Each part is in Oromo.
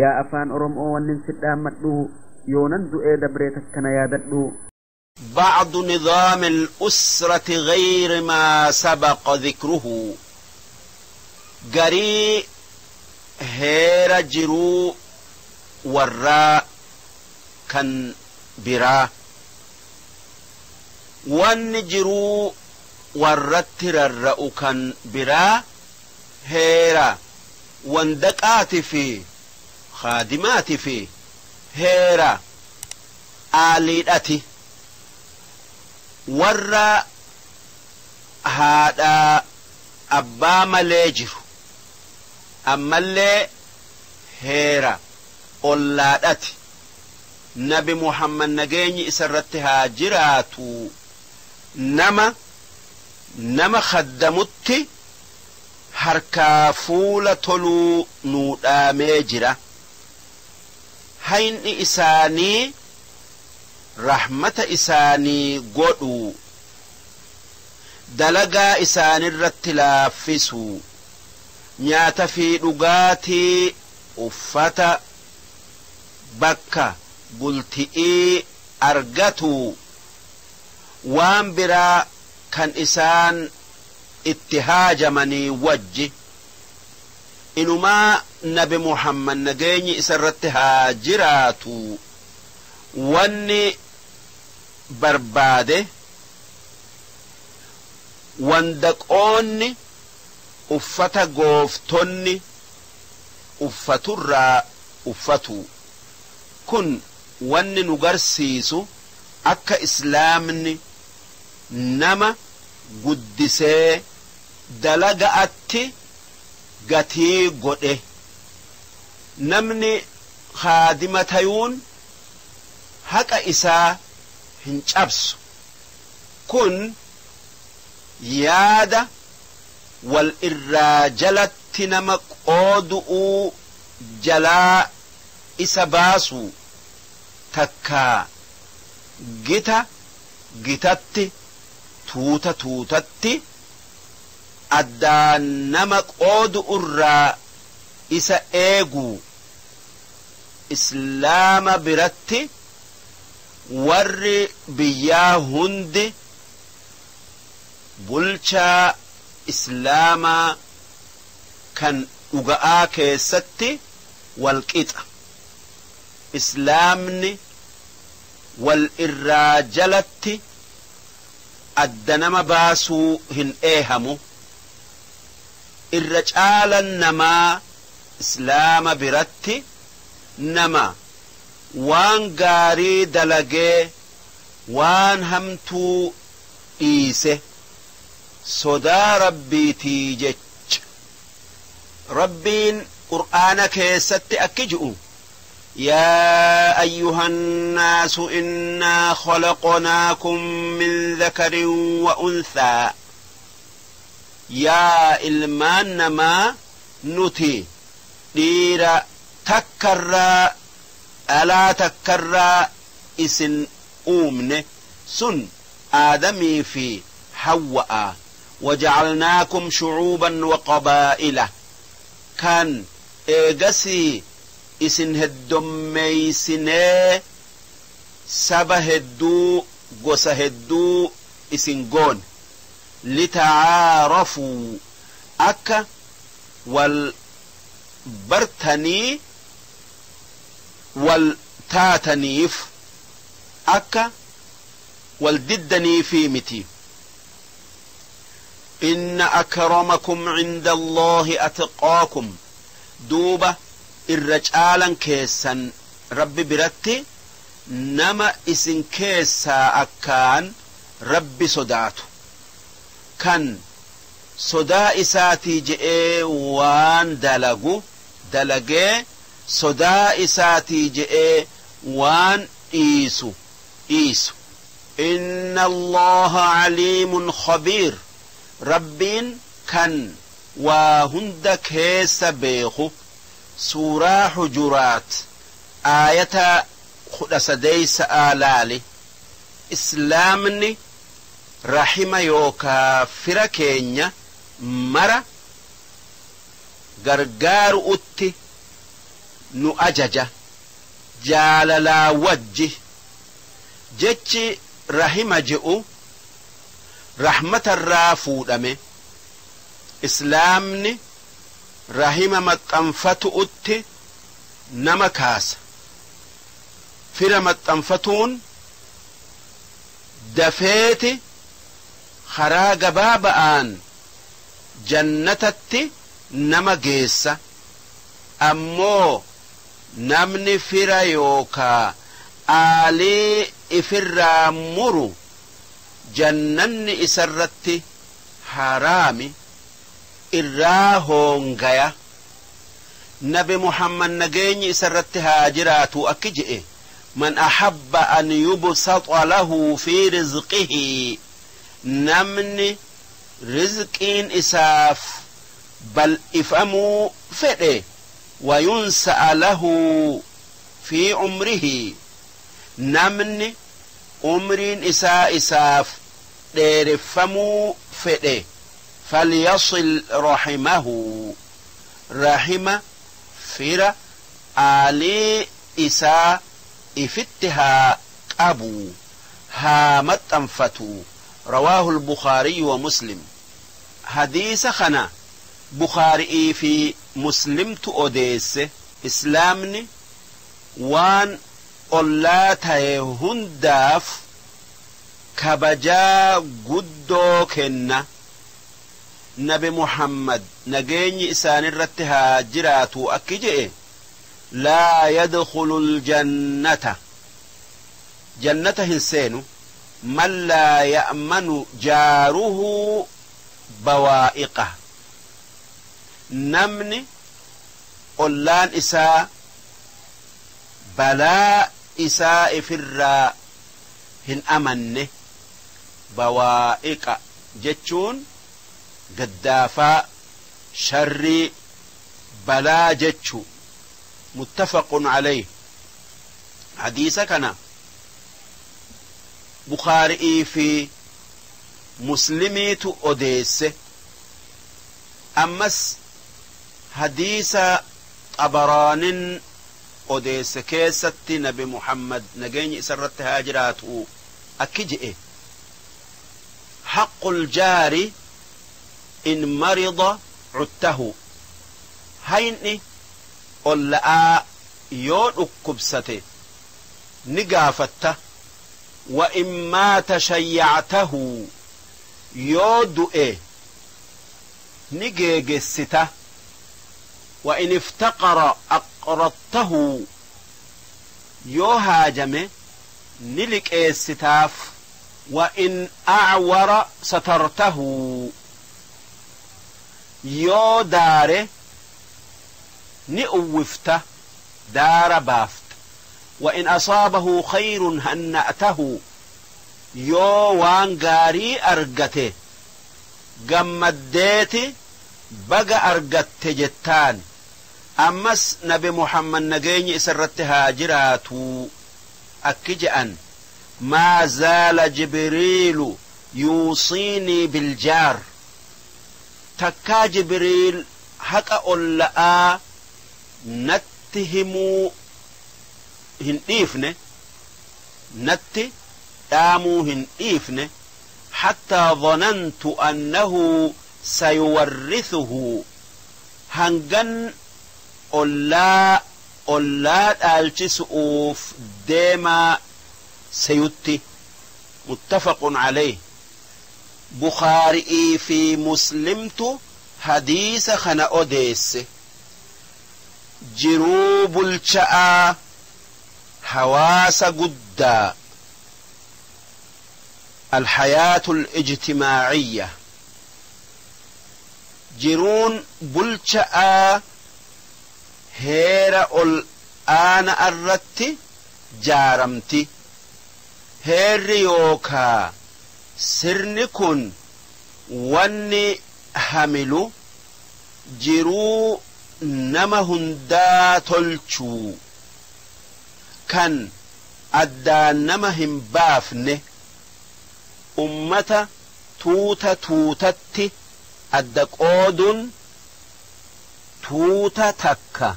Yaa afaan Oromoo wannin sidhaammadhu yoonan du'ee dabree takkana yaadadhu. بعض نظام الأسرة غير ما سبق ذكره garii heera jiruu warraa kan biraa wanni jiruu warratti rarra'u kan biraa heera wandaqaati fi khaadimaati fi heera aaliidhati warra haadhaa abbaa malee jiru ammallee heera ollaadhati. Nabi Muhammad nageenyi isarratti haa jiraatu nama khaddamutti harkaa fuula toluu nuu dhaamee jira. Hayni isaanii rahmata isaanii godhuu, dalagaa isaanirratti laaffisuu, nyaata fi dhugaatii, uffata, bakka bulti'ii argatu, waan biraa kan isaan itti haajamanii wajji. Inumaa Nabi Muhammad nageenyi isarratti haa jiraatu wanni barbaade wandaqoonni uffata gooftonni uffaturraa uffatu. Kun wanni nu garsiisu akka islaamni nama guddisee dalaga'atti gatii godhe. Namni khaadima tayuun haqa isaa hin cabsu. Kun yaada wal irraa jalatti nama qoodu'uu jalaa isa baasu, takkaa gita gitatti tuuta tuutatti addaan nama qoodu'urraa isa eegu. Islaama biratti warri biyyaa hundi bulchaa islaamaa kan dhuga'aa keessatti walqixa. Islaamni wal irraa jalatti adda nama baasuu hin eehamu. Irra caalan namaa islaama biratti nama waan gaarii dalagee waan hamtuu dhiise sodaa rabbiitii jecha. Rabbiin qur'aana keessatti akki ji'u: يا أيها الناس إنا خلقناكم من ذكر وأنثى. يا إلمان ما نتي ديرا تكرا ألا تكرا إسن أومن سن آدمي في حواء وجعلناكم شعوبا وقبائل. كان إيجسي isin heddommeeysinee saba hedduu gosa hedduu isin goone. Litacaarafuu akka wal bartanii wal taataniif, akka wal diddaniifii miti. Inna akramakum cinda Allaahi atqaakum. Duuba irra caalan keessan rabbi biratti nama isin keessaa akkaan rabbi sodaatu, kan sodaa isaatii je'ee waan dalagu dalagee sodaa isaatii je'ee waan dhiisu dhiisu. Inna Allaha caliimun khabiir. Rabbiin kan waa hunda keessa beeku. Suuraa Hujuraat aayata 13 laali. Islaamni rahima yookaa fira keenya mara gargaaru'utti Nu ajaja jaalalaa wajji. Jechi rahima je'u rahmatarraa fuudhame. Islaamni rahima maxxanfatu'utti nama kaasa. Fira maxxanfatuun dafeeti karaa gabaaba'aan jannatatti nama geessa. Ammoo namni fira yookaa aalii ifirraa muru jannanni isarratti haraami, irraa hoongaya. Nabi Muhammad nageenyi isarratti haa jiraatu akki je'e: man ahabba an yubsaxa lahu fi rizqihi, namni rizqiin isaaf bal'ifamuu fedhe, wayunsa'a lahu fi umrihi, namni umriin isaa isaaf dheereffamuu fedhe, falyasil rahimahu, rahima fira aalii isaa ifitti haa qabu, haa maxxanfatu. Rawaahu lbukaariyu wa Muslim. Hadiisa kana Bukaari'ii fi Muslimtu odeesse. Islaamni waan ollaa ta'e hundaaf kabajaa guddoo kenna. Nabi Muhammad nageenyi isaanirratti haa jiraatu akki je'e: laa yadkhulu ljannata, jannata hin seenu, man laa ya'manu jaaruhu bawaa'iqah, namni ollaan isaa balaa isaa ifirraa hin amanne. Bawaa'iqa jechuun gaddaafaa, sharrii, balaa jechu. Muttafaqun alayh. Hadiisa kana Bukaari'ii fi Muslimiitu odeesse. Ammas hadiisa Xabaraanin odeesse keessatti Nabi Muhammad nageenyi isarratti haa jiraatu akki je'e: haqqul jaari in marida cuttahu, hayni olla'aa yoo dhukkubsate ni gaafatta, wa in maata shayyactahu, yoo du'e ni geegessita, wa in iftaqara aqradtahu, yoo haajame ni liqeessitaaf, wa in acwara satartahu, yoo daare ni uwwifta, daara baafta, wa in asaabahu khayrun hanna'tahu, yoo waan gaarii argate gammaddeeti baga argatte jettaan. Ammas Nabi Muhammad nageenyi isarratti haa jiraatu akki je'an: maa zaala Jibriilu yuusiinii biljaar, takkaa Jibriil haqa olla'aa natti himuu hin dhiifne, natti dhaamuu hin dhiifne, hattaa dhanantu annahu sayuwarrithuhu, hangan ollaa ollaa dhaalchisu'uuf deemaa seyutti. Muttafaqun alayh. Bukaari'ii fi Muslimtu hadiisa kana odeesse. Jiruu bulcha'aa hawaasa guddaa, alhayaatu alijtimaaciyya. Jiruun bulcha'aa heera ol aana irratti jaaramti. Heerri yookaa sirni kun wanni hamilu jiruu nama hundaa tolchuu, kan addaan nama hin baafne, ummata tuuta tuutatti adda qoodun tuuta takka.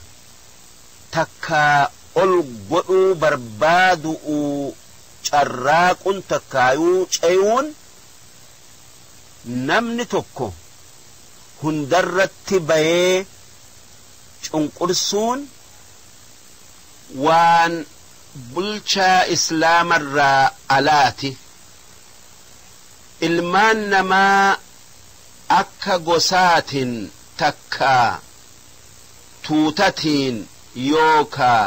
Takkaa ol godhuu barbaadu'u carraaqun takkaayuu ceyuun namni tokko hundarratti bayee cunqursuun waan bulchaa islaamarraa alaati. Ilmaan namaa akka gosaatiin takkaa tuutatiin yookaa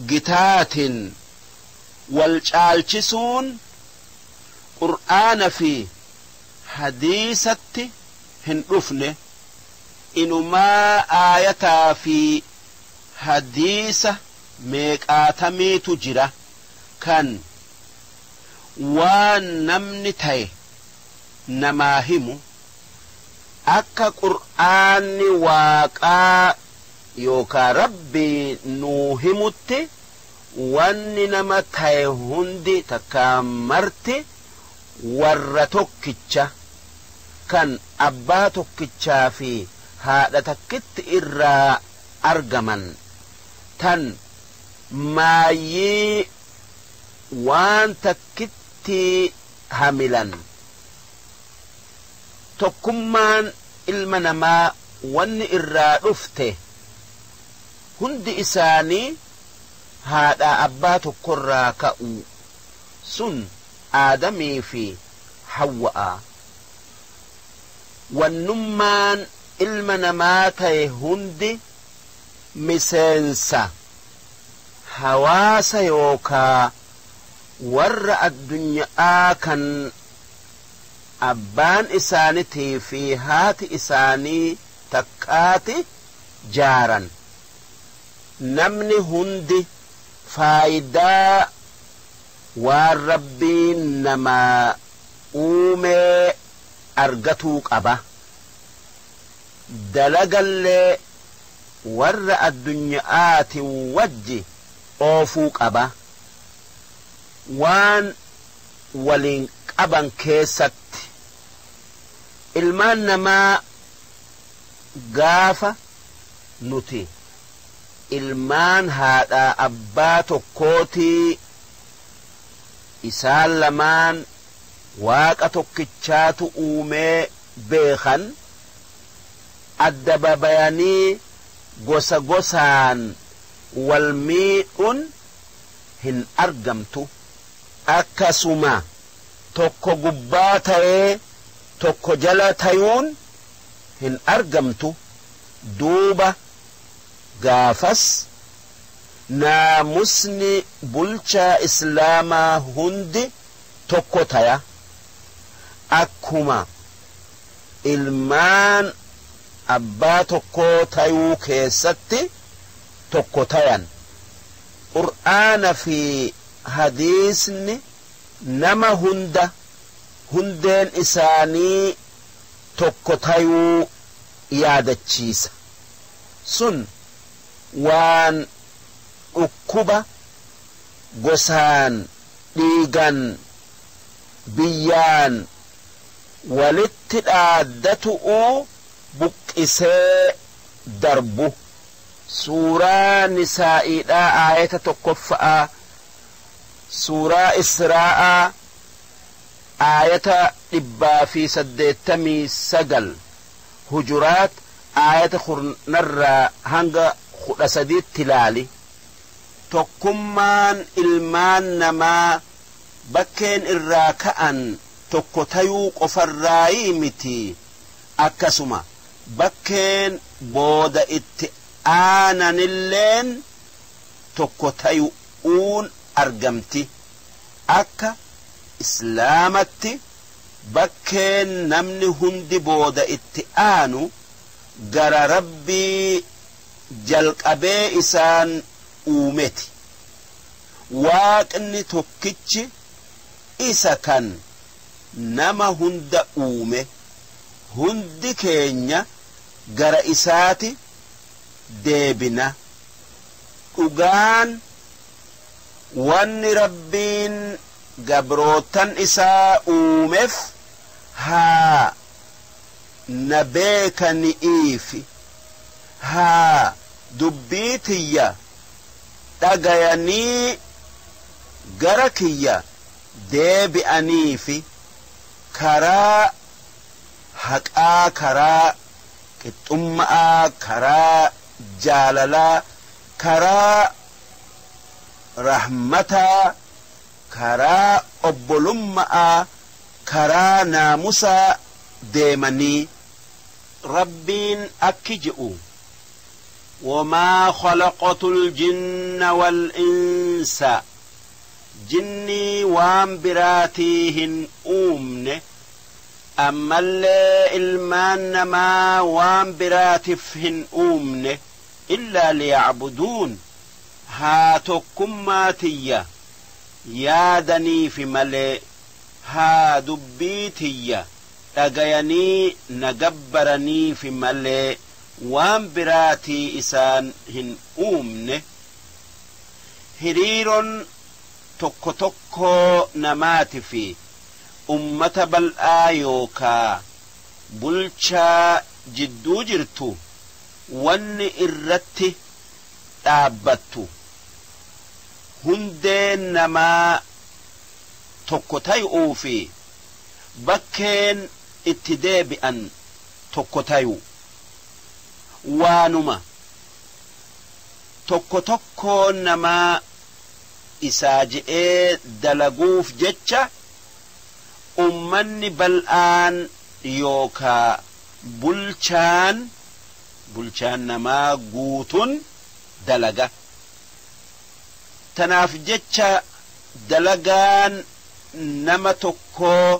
gitaatiin wal caalchisuun qur'aana fi hadiisatti hin dhufne. Inumaa aayataa fi hadiisa meeqaatamiitu jira kan waan namni ta'e namaa himu. Akka qur'aanni waaqaa yookaa rabbii nuu himutti wanni nama ta'e hundi takkaa marti warra tokkicha kan abbaa tokkichaa fi haadha takkitti irraa argaman tan maayyii waan takkitti hamilan. Tokkummaan ilma namaa wanni irraa dhufte hundi isaanii haadha abbaa tokkorraa ka'u, sun Aadamii fi Hawwa'a. Wannummaan ilma namaa ta'e hundi miseensa hawaasa yookaa warra addunyaa kan abbaan isaanitii fi haati isaanii takkaati jaaran. Namni hundi faayidaa waan rabbiin namaa uumee argatuu qaba. Dalagallee warra addunyaati wajji oofuu qaba. Waan waliin qaban keessatti ilmaan namaa gaafa nuti ilmaan haadhaa abbaa tokkootii isaan lamaan waaqa tokkichaatu uumee beekan adda babayanii gosa gosaan wal miidhuun hin argamtu. Akkasuma tokko gubbaa ta'ee tokko jala tayuun hin argamtu. Duuba gaafas naamusni bulchaa islaamaa hundi tokko taya. Akkuma ilmaan abbaa tokkoo tayuu keessatti tokko tayan. Qur'aana fi hadiisni nama hunda hundeen isaanii tokko tayuu yaadachiisa. Sun waan dhukkuba gosaan dhiigan biyyaan walitti dhaaddatu'uu buqqisee darbu. Suuraa Nisaa'iidhaa aayata 1ffa'aa, suuraa Israa'aa aayata 189, Hujuraat aayata 10rraa hanga 13tti ilaali. Tokkummaan ilmaan namaa bakkeen irraa ka'an tokko tayuu qofarraayii miti. Akkasuma bakkeen booda itti aananilleen tokko tayu'uun argamti. Akka islaamatti bakkeen namni hundi booda itti aanu gara rabbii jalqabee isaan uumeti. Waaqni tokkichi isa kan nama hunda uume, hundi keenya gara isaati deebina. Dhugaan wanni rabbiin gabrootan isaa uumeef haa na beekani'iifi haa dubbii tiyya Dhagayanii gara kiyya deebi'aniifi karaa haqaa, karaa qixxummaa, karaa jaalalaa, karaa rahmataa, karaa obbolummaa, karaa naamusaa deemanii. Rabbiin akki je'u: وما خلقت الجن والإنس, jinnii waan biraatii hin uumne, ammallee ilmaan namaa waan biraatiif hin uumne, إلا ليعبدون, haa tokkummaa tiyya yaadaniifi malee, haa dubbii tiyya dhagayanii na gabbaraniifi malee waan biraatii isaan hin uumne. Hiriiron tokko tokkoo namaati fi ummata bal'aa yookaa bulchaa jidduu jirtu wanni irratti dhaabbattu hundeen namaa tokko tay'uu fi bakkeen itti deebi'an tokko tayu. Waanuma tokko tokkoon namaa isaa je'ee dalaguuf jecha ummanni bal'aan yookaa bulchaan namaa guutun dalaga. Tanaaf jecha dalagaan nama tokkoo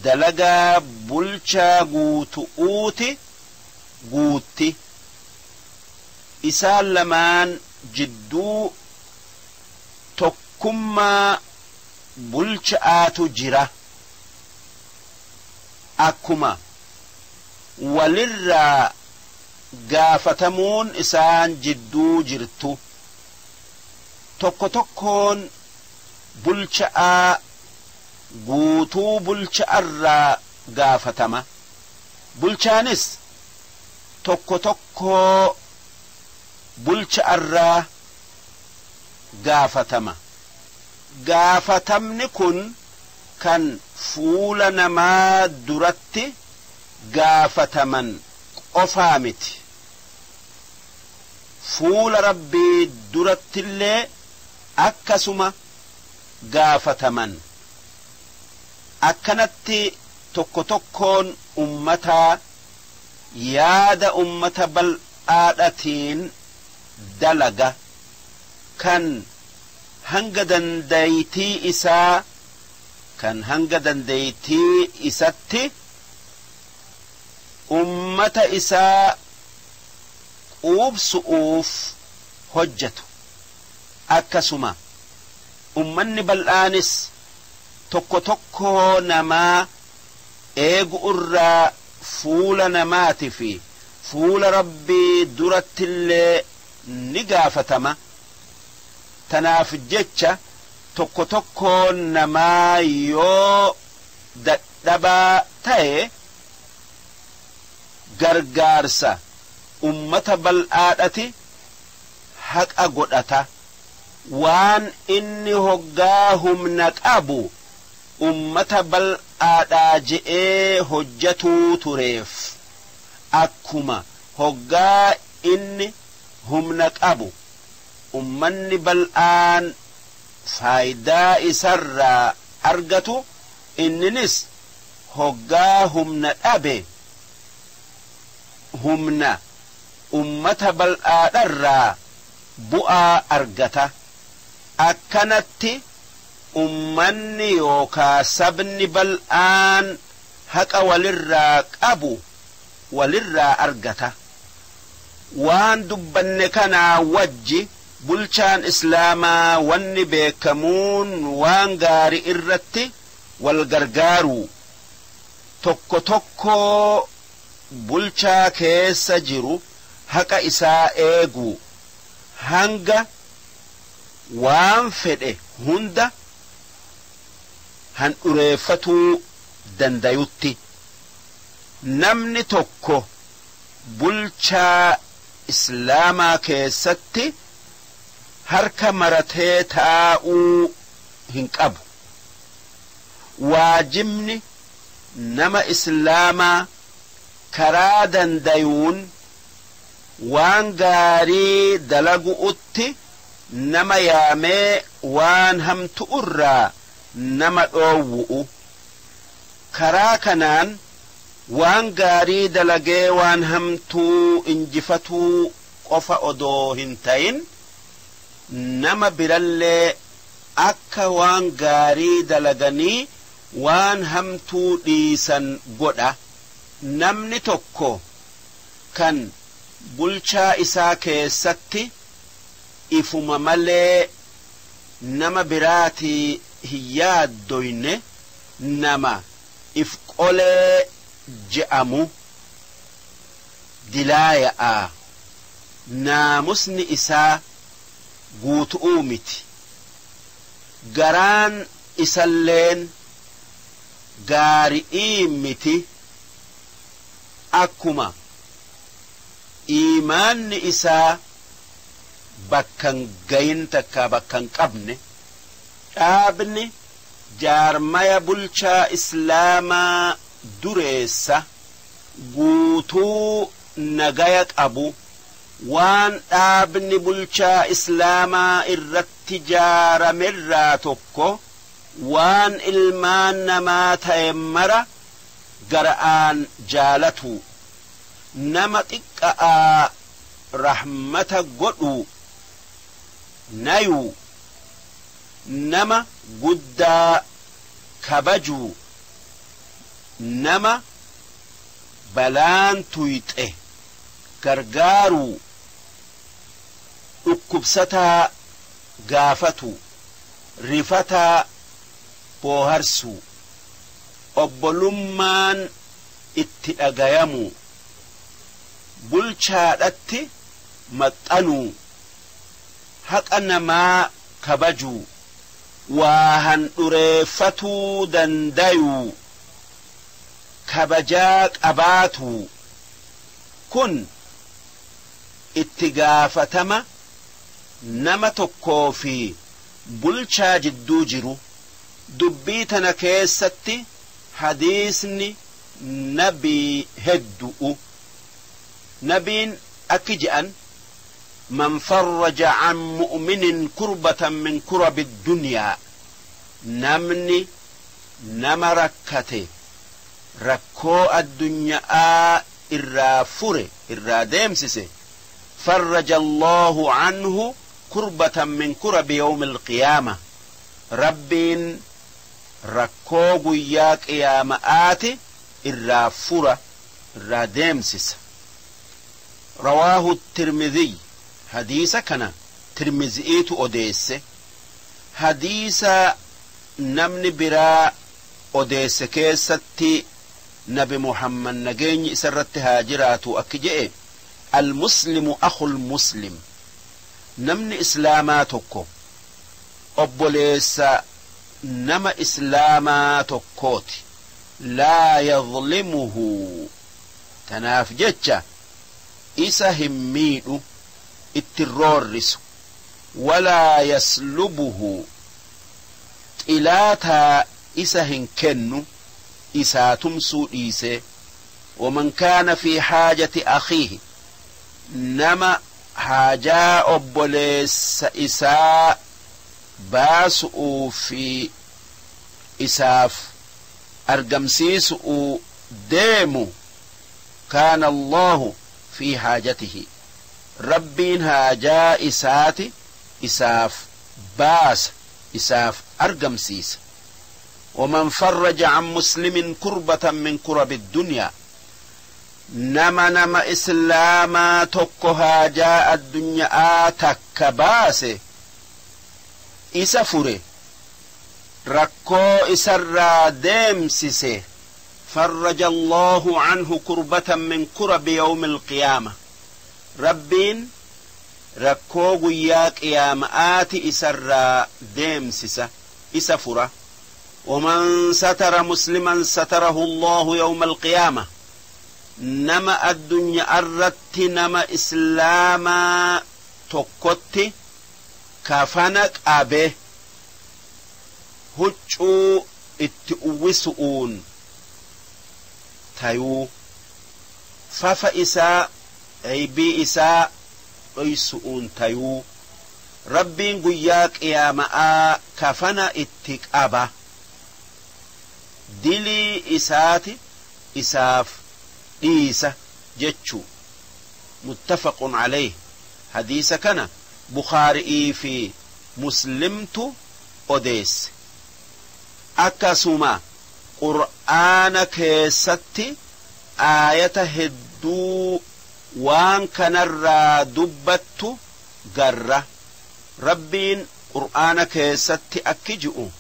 dalagaa bulchaa guutu'uuti guutti. Isaan lamaan jidduu tokkummaa bulcha'aatu jira. Akkuma walirraa gaafatamuun isaan jidduu jirtu, tokko tokkoon bulcha'aa guutuu bulcha'arraa gaafatama, bulchaanis tokko tokkoo bulcha'arraa gaafatama. Gaafatamni kun kan fuula namaa duratti gaafataman qofaa miti, fuula Rabbii durattillee akkasuma gaafataman. Akkanatti tokko tokkoon ummataa yaada ummata bal'aadhatiin dalaga, kan hanga dandeeytii isaa, kan hanga dandeeytii isatti ummata isaa quubsu'uuf hojjetu. Akkasuma ummanni bal'aanis tokko tokkoo namaa eegu irraa fuula namaati fi fuula Rabbii durattillee ni gaafatama. Tanaaf jecha tokko tokkoon namaa yoo dadhabaa ta'e gargaarsa ummata bal'aadhati haqa godhata. Waan inni hoggaa humna qabu ummata bal'aadhaa je'ee hojjatuu tureef, akkuma hoggaa inni humna qabu ummanni bal'aan faayidaa isarraa argatu, inninis hoggaa humna dhabe humna ummata bal'aadharraa bu'aa argata. Akkanatti ummanni yookaa sabni bal'aan haqa walirraa qabu walirraa argata. Waan dubbanne kanaa wajji bulchaan Islaamaa wanni beekamuun waan gaari irratti wal gargaaruu, tokko tokkoo bulchaa keessa jiru haqa isaa eeguu, hanga waan fedhe hunda handhureeffatuu dandayutti. Namni tokko bulchaa Islaamaa keessatti Harka maratee taa'uu hin qabu. Waajibni nama islaamaa karaa dandayuun waan gaarii dalagu'utti nama yaamee waan hamtu irraa nama dhoowwu'u. Karaa kanaan waan gaarii dalagee waan hamtuu injifatuu qofa odoo hin ta'in, nama birallee akka waan gaarii dalaganii waan hamtuu dhiisan godha. Namni tokko kan bulchaa isaa keessatti ifuma malee nama biraatii hin yaaddoyne nama if qolee je'amu dilaaya'a. Naamusni isaa guutu'uu miti, garaan isalleen gaari'ii miti. Akkuma iimaanni isaa bakkan gayin takka bakkan qabne, dhaabni jaarmaya bulchaa islaamaa dureessa guutuu nagaya qabu waan dhaabni bulchaa islaamaa irratti jaaramerraa tokko waan ilmaan namaa ta'e mara gara'aan jaalatu, nama xiqqa'aa rahmata godhu nayuu, nama guddaa kabajuu, nama balaan tuyxe gargaaruu, dhukkubsataa gaafatu, rifataa booharsuu, obbolummaan itti dhagayamuu, bulchaadhatti maxxanuu, haqa namaa kabajuu, waa handhureeffatuu dandayuu, kabajaa qabaatuu. Kun itti gaafatama nama tokkoo fi bulchaa jidduu jiru. Dubbii tana keessatti hadiisni nabii heddu'u. Nabiin akki je'an: "Man farraja can mu'minin kurbatan min kurabi dunyaa", namni nama rakkate rakkoo addunyaa irraa fure, irraa deemsise, "farraja Allahu anhu kurbatan min kurabi yawmi alqiyaama", Rabbiin rakkoo guyyaa qiyaama'aati irraa fura, irraa deemsisa. Rawaahu Tirmidhiy. Hadiisa kana Tirmizi'iitu odeesse. Hadiisa namni biraa odeesse keessatti Nabi Muhammad, nageenyi isarratti haa jiraatu, akki je'e: "Almuslimu akhul muslim", namni islaamaa tokko obboleessa nama islaamaa tokkooti. "Laa yadlimuhu", tanaaf jecha isa hin miidhu, itti roorrisu. "Walaa yaslubuhu", xilaataa isa hin kennu, isaa tumsuu dhiisee. "Waman kaana fi haajati akhiihi", nama haajaa obboleessa isaa baasu'uu fi isaaf argamsiisu'uu deemu, "kaana Allahu fi haajatihi", Rabbiin haajaa isaati isaaf baasa, isaaf argamsiisa. "ومن فرج عن مسلم كربة من كرب الدنيا", nama islaamaa tokko haajaa addunyaa takka baase, isa fure, rakkoo isarraa deemsise, "فرج الله عنه كربة من كرب يوم القيامة", Rabbiin rakkoo guyyaa qiyaama'aati isarraa deemsisa, isa fura. "ومن ستر مسلما ستره الله يوم القيامة", nama addunyaa irratti nama islaamaa tokkotti Kafana qabe huccuu itti uwwisu'uun tayuu, fafa isaa, eybii isaa dhoysu'uun tayuu. Rabbiin guyyaa qiyaama'aa kafana itti qaba, dilii isaati isaaf dhiisa jechuu. Muttafaqun calayh. Hadiisa kana Bukaari'ii fi Muslimtu odeesse. Akkasuma Qur'aana keessatti aayata hedduu waan kanarraa dubbattu garra. Rabbiin Qur'aana keessatti akki ji'u: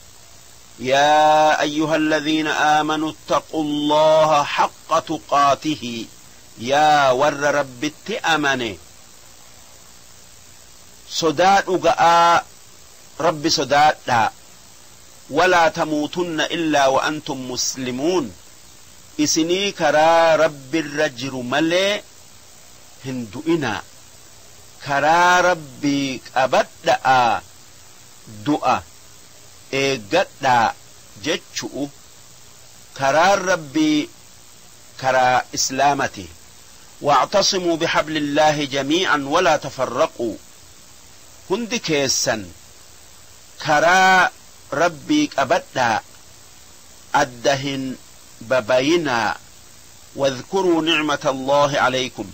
يا أيها الذين آمنوا اتقوا الله حق تقاته. Yaa warra Rabbitti amane, sodaa dhuga'aa Rabbi sodaadhaa. ولا تموتن إلا وأنتم مسلمون. Isinii karaa Rabbi irra jiru malee hin du'inaa. Karaa Rabbii qabadha'aa du'a eeggadhaa jechu'u. Karaan Rabbii karaa Islaamati. واعتصموا بحبل الله جميعا ولا تفرقوا. Hundi keessan karaa Rabbii qabadhaa, adda hin babayinaa. واذكروا نعمة الله عليكم.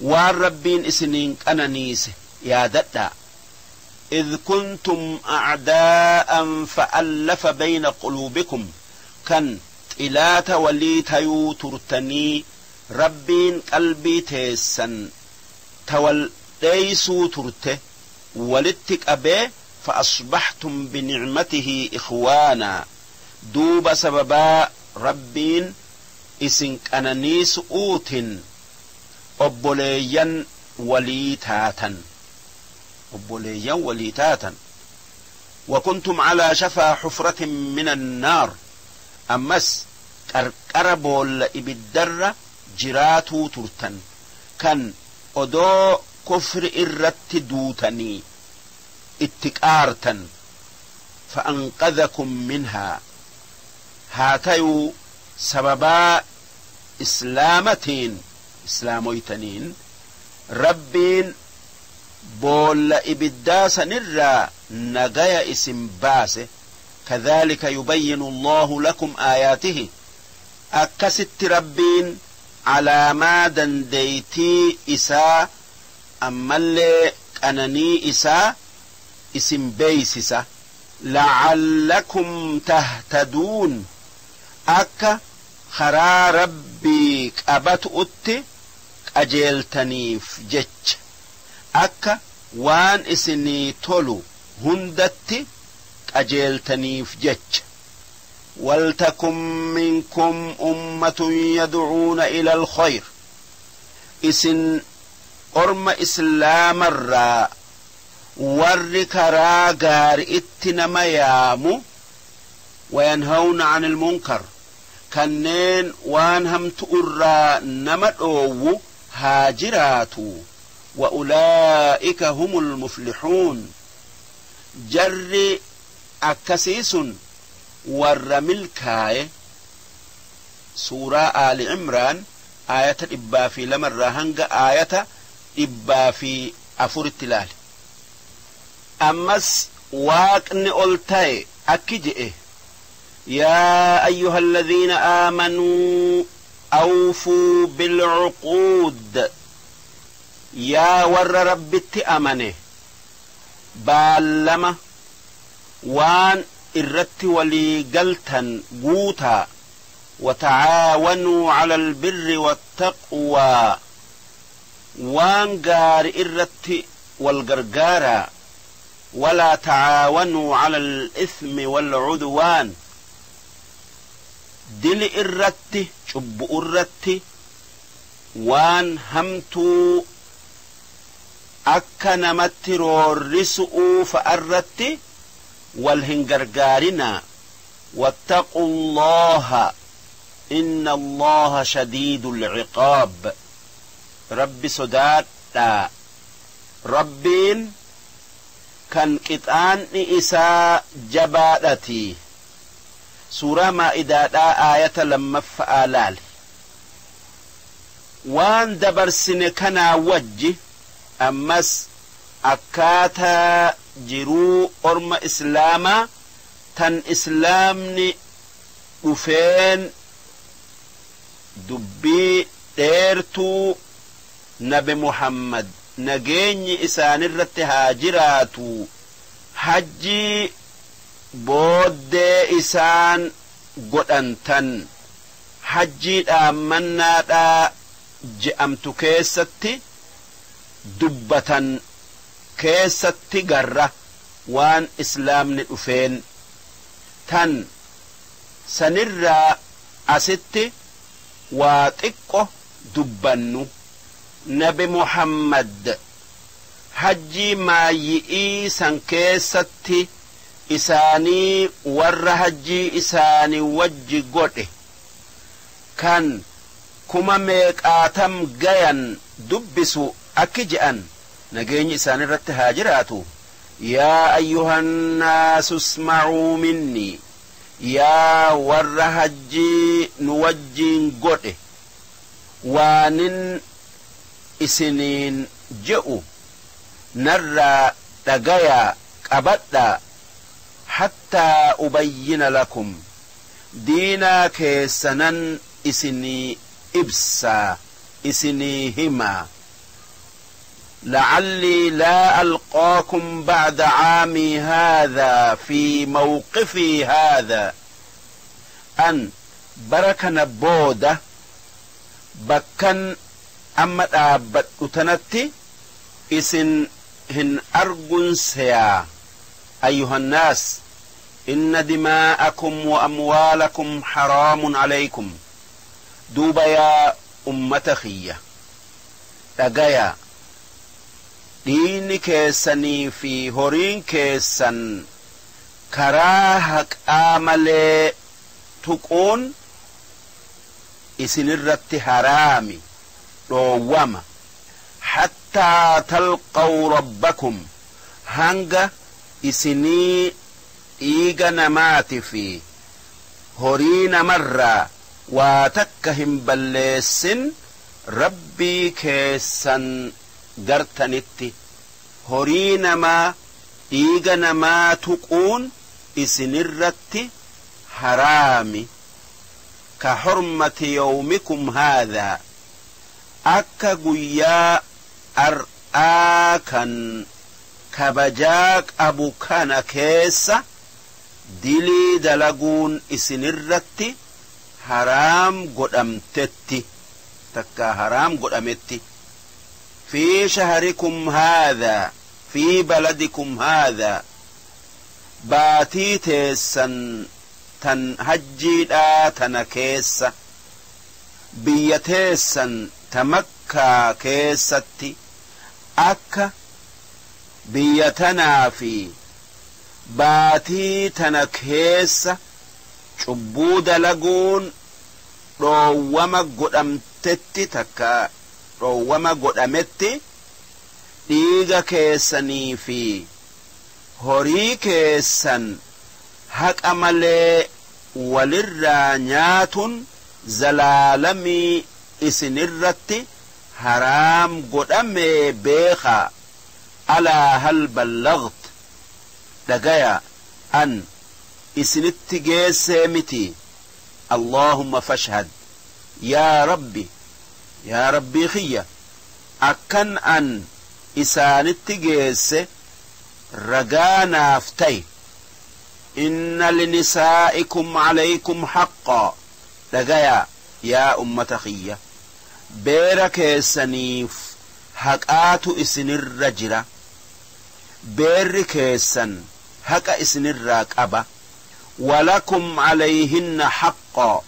Waan Rabbiin isiniin qananiise yaadadhaa. إذ كنتم أعداء فألف بين قلوبكم. Kan xilaata walii tayuu turtanii, Rabbiin qalbii teessan ta wal dheeysuu turte walitti qabee. فأصبحتم بنعمته إخوانا. Duuba sababaa Rabbiin isin qananiisu'uutin obboleeyyan walii taatan, obboleeyyan walii taatan. وكنتم على شفا حفرة من النار. Ammas qarqara boolla ibiddarra jiraatuu turtan, kan odoo kufri irratti duutanii itti qaartan. فأنقذكم منها. Haa tayuu sababaa Islaamatiin, Islaamoytaniin, Rabbiin boolla ibiddaa sanirraa nagaya isin baase. كذلك يبين الله لكم آياته. Akkasitti Rabbiin calaamaa dandeeytii isaa, ammallee qananii isaa isin beeysisa. لعلكم تهتدون. Akka karaa Rabbii qabatu'utti qajeeltaniif jecha, akka waan isinii tolu hundatti qajeeltaniif jecha. ولتكن منكم أمة يدعون إلى الخير. Isin orma Islaamarraa warri karaa gaari'itti nama yaamu, وينهون عن المنكر, kanneen waan hamtu irraa nama dhoowwu haa jiraatu. وأولئك هم المفلحون. Jarri akkasii sun warra milkaaye. Suuraa Aali Cimraan, aayata 102rraa hanga aayata 104tti ilaali. Ammas Waaqni ol ta'e akki je'e: يا أيها الذين آمنوا أوفوا بالعقود. Yaa warra Rabbitti amane, baallama waan irratti walii galtan guutaa. وتعاونوا على البر والتقوى. Waan gaari irratti wal gargaaraa. ولا تعاونوا على الإثم والعدوان. Dili irratti, cubbu irratti, waan hamtuu akka namatti roorrisu'uu fa'arratti wal hin gargaarinaa. واتقوا الله إن الله شديد العقاب. Rabbi sodaadhaa, Rabbiin Kan qixaanni isaa jabaadhati. Suuraa Maa'idaadhaa aayata 2ffa'aa laali. Waan dabarsine kanaa wajji ammas akkaataa jiruu orma islaamaa tan islaamni dhufeen dubbii dheertuu nabi Muhammad nageenyi isaanirratti haa jiraatu hajjii booddee isaan godhan tan hajjii dhaammannaadhaa je'amtu keessatti dubbatan keessatti garra waan islaamni dhufeen tan sanirraa asitti waa xiqqo dubbannu. Nabi Muhammad hajjii maayyi'ii san keessatti isaanii warra hajjii isaanii wajji godhe kan kuma meeqaatam gayan dubbisu akki je'an nageenyi isaan irratti haa jiraatu: "Yaa ayyuhannaasu, isma'uu minnii, yaa warra hajjii nu wajjiin godhe, waanin isiniin je'u narraa dhagayaa qabadhaa. Hattaa ubayyina lakum, diinaa keessanan isinii ibsaa, isinii himaa. لعلي لا ألقاكم بعد عامي هذا في موقفي هذا. An bara kana booda bakkan amma dhaabbadhu tanatti isin hin argun seyaa. أيها الناس، إن دماءكم وأموالكم حرام عليكم. Duuba yaa ummata kiyya, dhagayaa, dhiigni keessanii fi horiin keessan karaa haqaa malee tuquun isinirratti haraami, dhoowwama. حتى تلقوا ربكم, hanga isinii dhiiga namaati fi horii namarraa waa takka hin balleessin Rabbii keessan gartanitti, horii namaa, dhiiga namaa tuquun isinirratti haraami. كحرمة يومكم هذا, akka guyyaa ar'aa kan kabajaa qabu kana keessa dilii dalaguun isinirratti haraam godhamtetti, takka haraam godhametti. في شهركم هذا، في بلدكم هذا, baatii teessan tan hajjiidhaa tana keessa, biyya teessan ta Makkaa keessatti, akka biyya tanaa fi baatii tana keessa cubbuu dalaguun dhoowwama godhamtetti, takka dhoowwama godhametti, dhiiga keessanii fi horii keessan haqa malee walirraa nyaatun zalaalamii isinirratti haraam godhame beekaa. ألا هل بلغت؟ Dhagaya, an isinitti geessee miti? اللهم فاشهد, yaa Rabbi, yaa Rabbii kiyya, akkan an isaanitti geesse ragaa naaf ta'i. إن لنسائكم عليكم حقا. Dhagaya, yaa ummata kiyya, beera keessaniif haqaatu isinirra jira, beerri keessan haqa isinirraa qaba. ولكم عليهن حقا,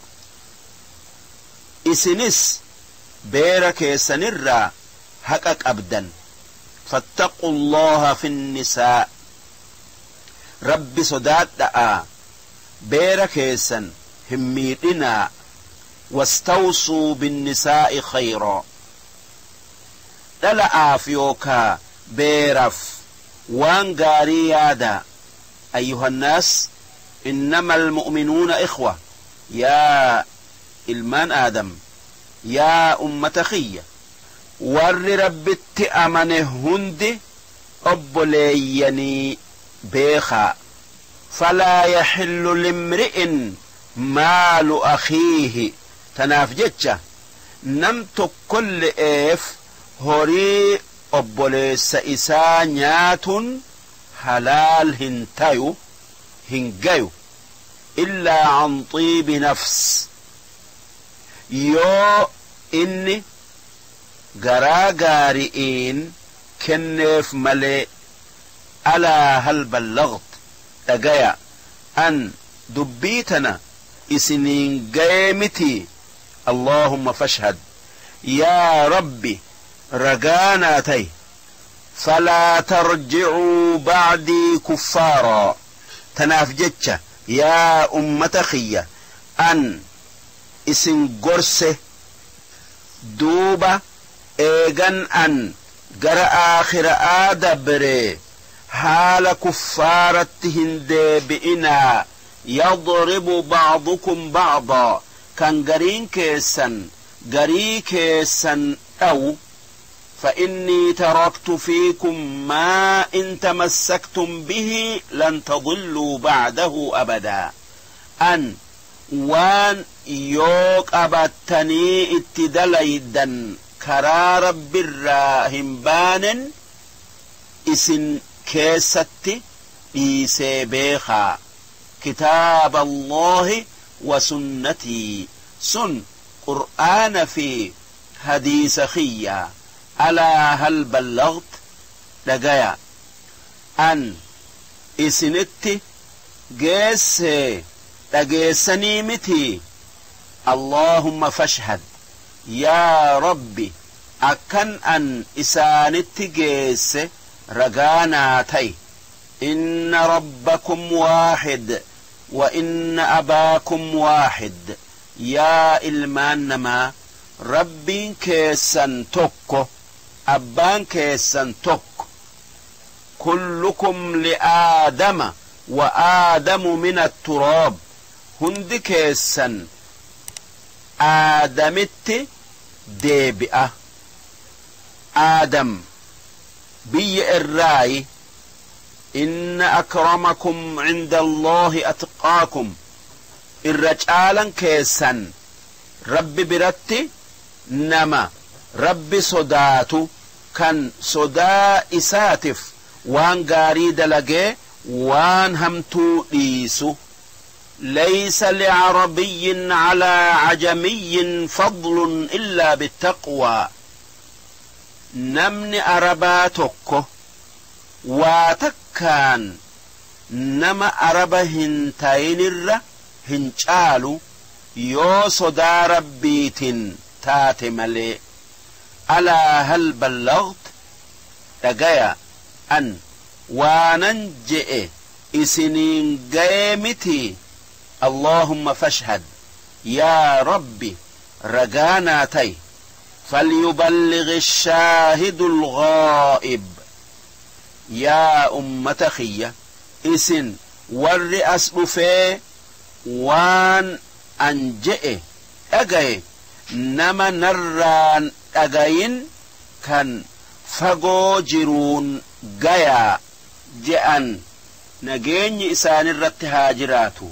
isinis beera keessanirraa haqa qabdan. فاتقوا الله في النساء, Rabbi sodaadha'a, beera keessan hin miidhinaa. واستوصوا بالنساء خيرا, dhala'aaf yookaa beeraf Waan gaarii yaadaa. أيها الناس إنما المؤمنون إخوة. Yaa ilmaan Aadam, yaa ummata kiyya, warri Rabbitti amane hundi obboleeyyanii beekaa. فلا يحل لامرئ مال أخيه. Tanaaf jecha nam tokkolle'eef horii obboleessa isaa nyaatun halaal hin tayu, hin gayu, إلا عن طيب نفس, yoo inni garaa gaari'iin kenneef malee. ألا هل بلغت؟ Dhagaya, an dubbii tana isiniin gaye miti? اللهم فاشهد. Yaa Rabbi, ragaanaa tay. فلا ترجعوا بعدي كفارا. Tanaaf jecha yaa ummata kiyya, an isin gorse, duuba eegan an gara aakhira'aa dabre haala kuffaaratti hin deebi'inaa. يضرب بعضكم بعضا, kan gariin keessan garii keessan dhawu. فإني تركت فيكم ما إن تمسكتم به لن تضلوا بعده أبدا. An waan yoo qabattanii itti dalaydan karaa Rabbirraa hin baanen isin keessatti dhiisee beekaa. كتاب الله وسنتي, sun Qur'aana fi hadiisa kiyya. ألا هل بلغت؟ Dhagaya, an isinitti geesse dhageessanii miti? اللهم فاشهد. Yaa Rabbi, akkan an isaanitti geesse ragaanaa ta'i. إن ربكم واحد وإن أباكم واحد. Yaa ilmaan namaa, Rabbiin keessan tokko, abbaan keessan tokko. كلكم لآدم وآدم من التراب. Hundi keessan Aadamitti deebi'a, Aadam biyya irraayi. إن أكرمكم عند الله أتقاكم. Irra caalan keessan Rabbi biratti nama Rabbi sodaatu, kan sodaa isaatif waan gaarii dalagee waan hamtuu dhiisu. ليس لعربي على عجمي فضل إلا بالتقوى. Namni Arabaa tokko waa takkaan nama Araba hin tayinirra hin caalu yoo sodaa Rabbiitiin taate malee. ألا هل بلغت؟ Dhagaya, an waanan je'e isiniin gaye miti? اللهم فاشهد. Yaa Rabbi, ragaanaa ta'i. فليبلغ الشاهد الغائب. Yaa ummata kiyya, isin warri as dhufee waan an je'e dhagaye nama narraan dhagayin kan fagoo jiruun gayaa je'an. Nageenyi isaanirratti haa jiraatu.